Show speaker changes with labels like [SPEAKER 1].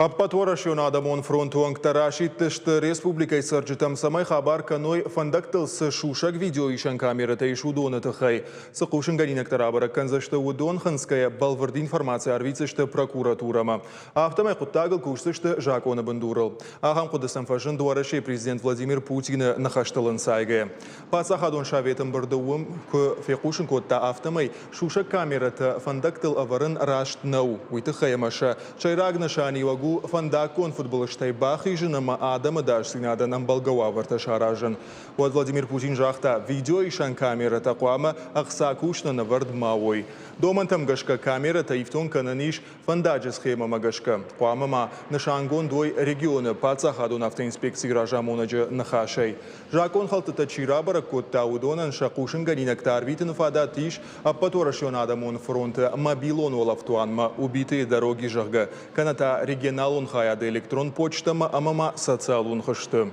[SPEAKER 1] Ӕппӕтуӕрӕсеон адӕмон фронты уӕнгтӕ расидтысты республикӕйы цӕрджытӕм, цӕмӕй хабар кӕной, фӕндӕгтыл цы сусӕг видеоисӕн камерӕтӕ ис, уыдоны тыххӕй. Цы хъусынгӕнинӕгтӕ рабӕрӕг кӕндзысты, уыдон хынцгӕйӕ бӕлвырд информаци арвитдзысты прокуратурӕмӕ. Афтӕмӕй хъуыддагыл кусдзысты закъоны бындурыл. Ахӕм хъуыды сӕм фӕзынд Уӕрӕсейы президент Владимир Путины ныхӕстыл ӕнцайгӕйӕ. Паддзахадон советы ӕмбырды уым куы фехъусын кодта, афтӕмӕй сусӕг камерӕтӕ фӕндӕгтыл ӕвӕрын раст нӕу, уый тыххӕй ӕмӕ сӕ сӕйраг нысаниуӕг у фӕндаггон фыдбылызтӕй бахизын ӕмӕ адӕмы ӕдасдзинадӕн ӕмбӕлгӕ уавӕртӕ саразын. Уӕд Владимир Путин загъта, видеоисӕн камерӕтӕ хъуамӕ ӕхца кусынӕн ӕвӕрд ма уой. Домӕнтӕм гӕсгӕ камерӕтӕ ифтонг кӕнӕн ис фӕндаджы схемӕмӕ гӕсгӕ. Хъуамӕ ма нысангонд уой регионы паддзахадон автоинспекцийы разамонӕджы ныхасӕй. Закъонхӕлдтытӕ чи рабӕрӕг кодта, уыдонӕн сӕ хъусынгӕнинӕгтӕ арвитыны фадат ис Ӕппӕтуӕрӕсеон адӕмон фронты мобилон уӕлӕфтуанмӕ Убитые дороги, зӕгъгӕ, кӕнӕ та регионалон хайады электрон почтӕмӕ ӕмӕ ма социалон хызты.